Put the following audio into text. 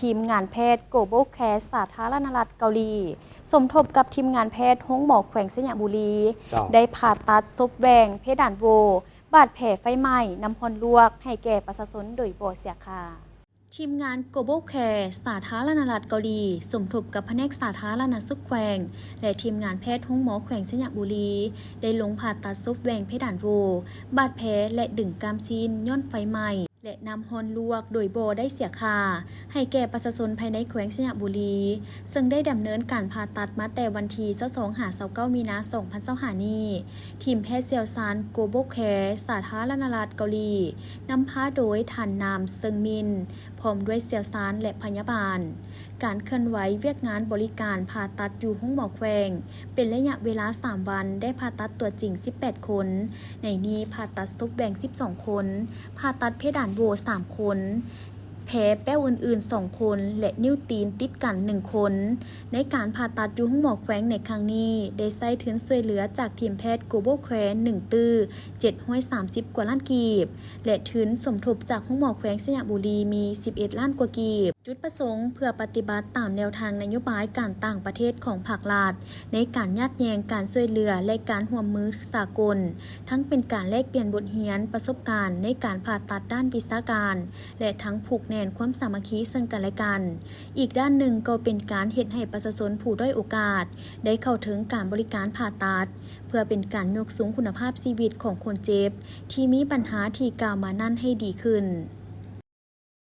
ທີມງານແພດ Global Care ສາທາລະນະລັດເກົາຫຼີ ສົມທົບກັບທີມງານແພດໂຮງໝໍແຂວງໄຊຍະບູລີ ເຈົ້າ ໄດ້ຜ່າຕັດສົບແຫວ່ງເພດານໂຫວ່ ບາດແຜໄຟໄໝ້ ນ້ຳຮ້ອນລວກ ໃຫ້ແກ່ປະຊາຊົນໂດຍບໍ່ເສຍຄ່າ. ທີມງານ Global Care ສາທາລະນະລັດເກົາຫຼີ ສົມທົບກັບພະແນກສາທາລະນະສຸກແຂວງ ແລະ ທີມງານແພດໂຮງໝໍແຂວງໄຊຍະບູລີ ໄດ້ລົງຜ່າຕັດສົບແຫວ່ງເພດານໂຫວ່ ບາດແຜ ແລະ ດຶງກ້າມຊີ້ນຍ້ອນໄຟໄໝ້ ແລະ ນ້ຳຮ້ອນລວກໂດຍບໍ່ໄດ້ເສຍຄ່າ ໃຫ້ແກ່ປະຊາຊົນພາຍໃນແຂວງໄຊຍະບູລີ ເຊິ່ງໄດ້ດຳເນີນການຜ່າຕັດມາແຕ່ວັນທີຊາວສອງ ຫາ ຊາວເກົ້າ ມີນາ ສອງພັນຊາວຫ້ານີ້. ທີມແພດຊ່ຽວຊານ Global Care ສາທາລະນະລັດເກົາຫຼີ ນຳພາໂດຍທ່ານ ນາມ ເຊິ່ງມິນ ພ້ອມດ້ວຍຊ່ຽວຊານ ແລະ ພະຍາບານ. ການເຄື່ອນໄຫວວຽກງານບໍລິການຜ່າຕັດຢູ່ໂຮງໝໍແຂວງ ເປັນໄລຍະເວລາສາມວັນ ໄດ້ຜ່າຕັດຕົວຈິງສິບແປດຄົນ, ໃນນີ້ຜ່າຕັດສົບແຫວ່ງສິບສອງຄົນ, ຜ່າຕັດເພດານໂຫວ່ສາມຄົນ, ແຜແປ້ວອື່ນໆສອງຄົນ ແລະ ນິ້ວຕີນຕິດກັນໜຶ່ງຄົນ. ໃນການຜ່າຕັດຢູ່ໂຮງໝໍແຂວງໃນຄັ້ງນີ້ ໄດ້ໃຊ້ທຶນຊ່ວຍເຫຼືອຈາກທີມແພດ Global Care ໜຶ່ງຕື້ເຈັດຮ້ອຍສາມສິບກວ່າລ້ານກີບ ແລະ ທຶນສົມທົບຈາກໂຮງໝໍແຂວງໄຊຍະບູລີມີສິບເອັດລ້ານກວ່າກີບ. ຈຸດປະສົງເພື່ອປະຕິບັດຕາມແນວທາງນະໂຍບາຍການຕ່າງປະເທດຂອງພາກລັດ ໃນການຍາດແຍ່ງການຊ່ວຍເຫຼືອ ແລະ ການຮ່ວມມືສາກົນ, ທັງເປັນການແລກປ່ຽນບົດຮຽນປະສົບການໃນການຜ່າຕັດດ້ານວິຊາການ ແລະ ທັງຜູກແໜ້ນຄວາມສາມັກຄີເຊິ່ງກັນ ແລະ ກັນ. ອີກດ້ານໜຶ່ງກໍເປັນການເຮັດໃຫ້ປະຊາຊົນຜູ້ດ້ອຍໂອກາດໄດ້ເຂົ້າເຖິງການບໍລິການຜ່າຕັດ ເພື່ອເປັນການຍົກສູງຄຸນນະພາບຊີວິດຂອງຄົນເຈັບທີ່ມີບັນຫາທີ່ກ່າວມານັ້ນໃຫ້ດີຂຶ້ນ.